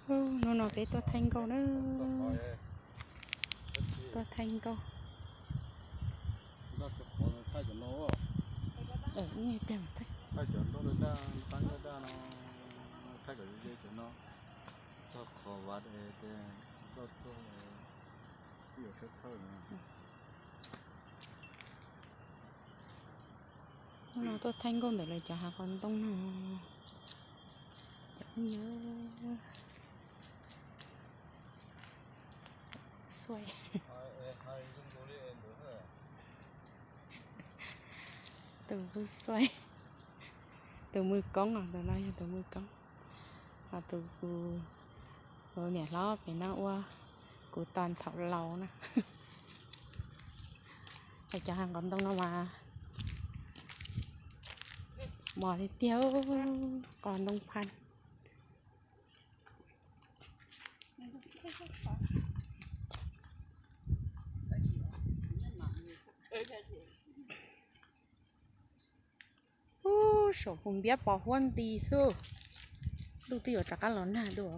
Hnub no peb tuaj thaij nkauj na. Tuaj thaij nkauj. Thaij cov nroj daj, daj no, thaij kom ze cov no. Txog qhov vaj es nkauj tuaj, hnub no tuaj thaij nkauj ntawm lawv cov hav qos ntoo no. Cov phooj ywg, xuaij, tus xuaij, tus mws koob os, tus no yog tus mws koob, ho tus kuv, kuv niam hlob pem no ua kuv tos thaum laus na. Es cov hav qos ntoo no mas mos tiag tiag, qos ntoo phaj. Ub, saum kuv npiab pos huab nti xwb. Ntuj twb yuav rov qab los nag dua.